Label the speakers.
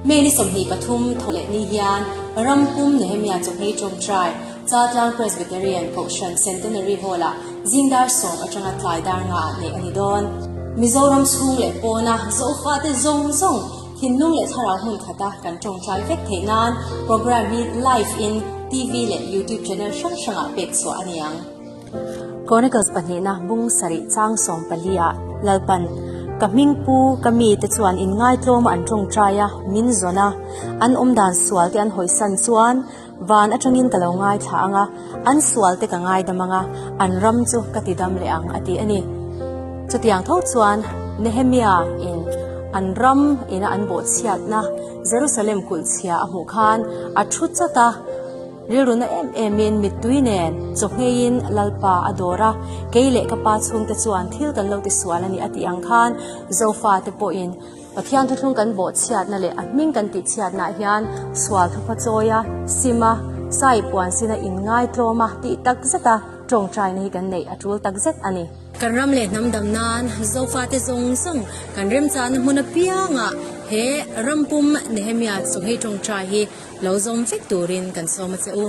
Speaker 1: May ni 23 thawh leh ni hian ram pum Nehemia Chawhmei Ṭawngṭai, Chaltlang Presbyterian Kohhran Centenary Hall-ah zing dar sawm aṭanga tlai dar ngaah neih a ni dawn. Mizoram chhung leh pawna Zofate zawng zawng thinlung leh thlarau hmun khata kan ṭawngṭai vek theih nan programme hi live in TV leh YouTube channel hrang hrangah pek chhuah a ni ang. Chronicles pahnihna bung sarih chang sawm pali ah Lalpan, Ka hming pu ka mi te chuan inngaitlawm a an tawngtai a, min zawn a, an awmdan sual te an hawisan chuan van atangin ka lo ngaithla ang a, an sual te ka ngaidam ang a, an ram chu ka tidam leh ang a ti a ni. Chutiang tho chuan Nehemia in an ram ina an bawhchhiatna Jerusalem kulh chhia a hmuh khan a thu chat a, Rilruna em emin mittui nen chawhngeiin Lalpa a dawr a, kei leh ka pa chhungte chuan thil kan lo tisual a ni a tih ang khan Zofate pawhin Pathian thuthlung kan bawhchhiatna leh a hming kan tihchhiatnaah hian sual thupha chawia, sima, sai puan sina inngaitlawma tih takzeta tawngtaina hi kan neih a tul takzet a ni. Kan ram leh hnam dam nan Zofate zawng zawng kan remchahna hmun apiangah he rampum Nehemia chawhngei tawngtai hi Lo zawm vek turin kan sawm a che u.